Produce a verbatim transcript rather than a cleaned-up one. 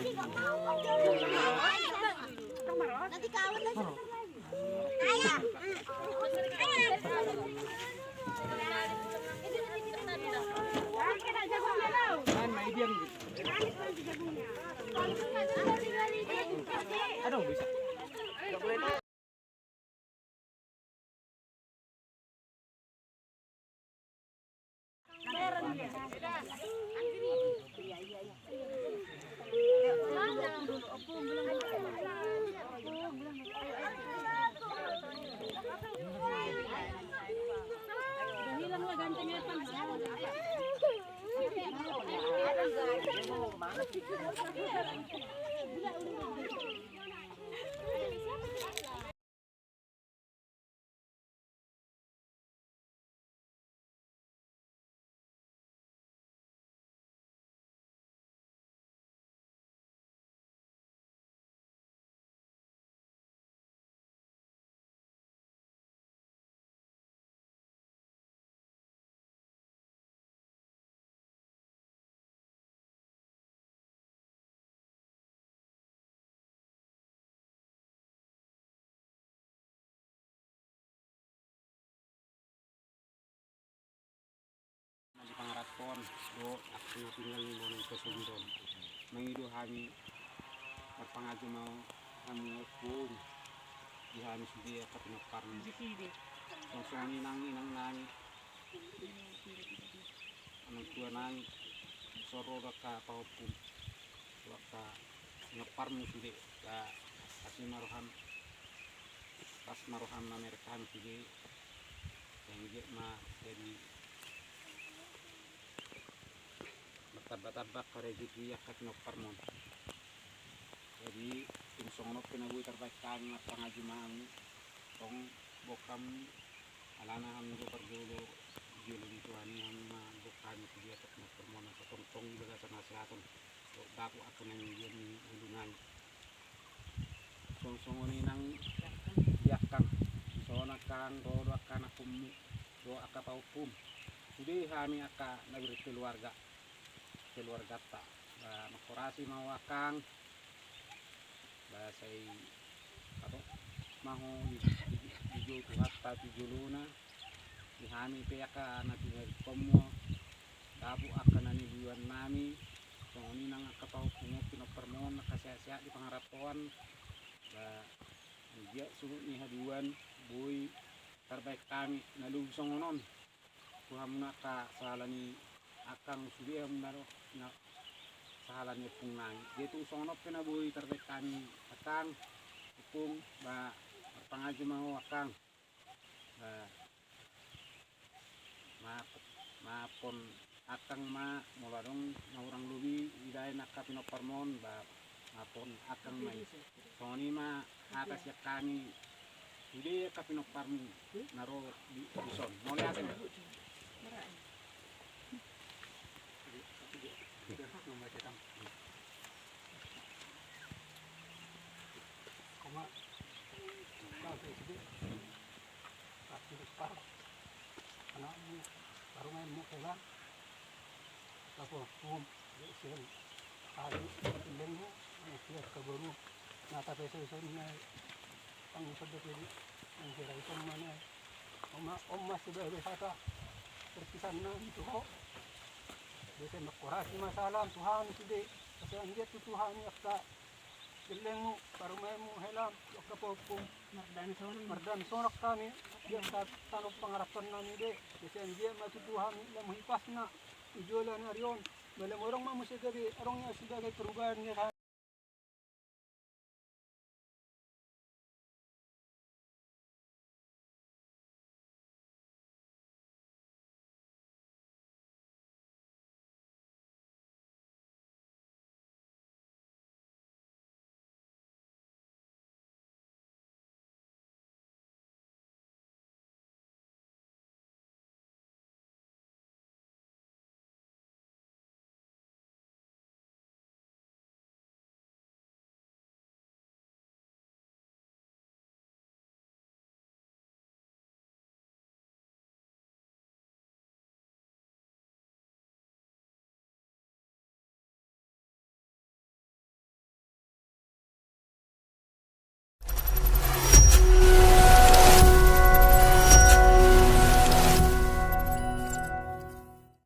Na di pangarantoan do angka na tinggal ni bona i sasundon. Mangido hami, marpangajo ma hamu ompung di hami sude angka pinomparmu. Songon i nang inang nami, amang tua nami, songon ro do angka pahompum tu angka pinomparmu sude, ba asi ma roham, pas ma roham mamereng hami sude. Anggiat ma jadi martamba-tamba angka rejeki angka pinomparmon. Jadi tung songon on pe na boi tarbaen hami, marpangajo ma hamu, tong bokkam, alana hamu do parjolo di jolo ni Tuhan i, hamu ma bokkam tu dia angka pinomparmon, asa tongtong di bagasan hasehaton dohot dapot angka na ninggian ni ulu nami. Songon i nang di akkang, dison akkang, ro do angka anakhonmu dohot angka pahompum. Sude hami angka na berkeluarga, keluarganta. Ba mangkorasi ma ho akkang. Ba sai, apa, ma ho di, di, di jolo Tuhanta, di jolona. Di hami pe angka na pinarikkonmu, dapot angka na nibuan nami. Songon i nang angka pahompum on, pinomparmon, angka sehat-sehat di pangarantoan. Ba anggiat suhut ni haduan boi tarbaen hami na lobi songon on tu hamu na angka sahala ni akkang, sude hamu na, na sahala ni ompung nami. Jadi tung songon on pe na boi tarbaen hami akkang, ompung, ba marpangajo ma ho akkang. Ba ma, maafhon akkang ma molo adong na hurang lobi dibaen angka pinomparmon, ba maafhon akkang ma i. Songon i ma hata sian hami sude angka pinomparmu na ro di, dison. Mauliate ma. Anakmu, parumaenmu, hela, lapo hum, sian alu, lengmu, sian kaboru, na tape sesona, tanggung sodok ini, yang kira itu mana, oma, oma sudah berkata, perpisahan itu kok, biasa mengkorasi masalah Tuhan sudah, biasa dia tuh Tuhan yang tak, lengmu, parumaenmu, helam, angka pahompum. Mardalan sonang. Mardalan sonang hami, di angka tano pangarapan nami be. Jadi anggiat ma tutu hami lam hipasna di joloan ni ari on. Molo adong ma muse gabe, adong na sebagai perubahan ni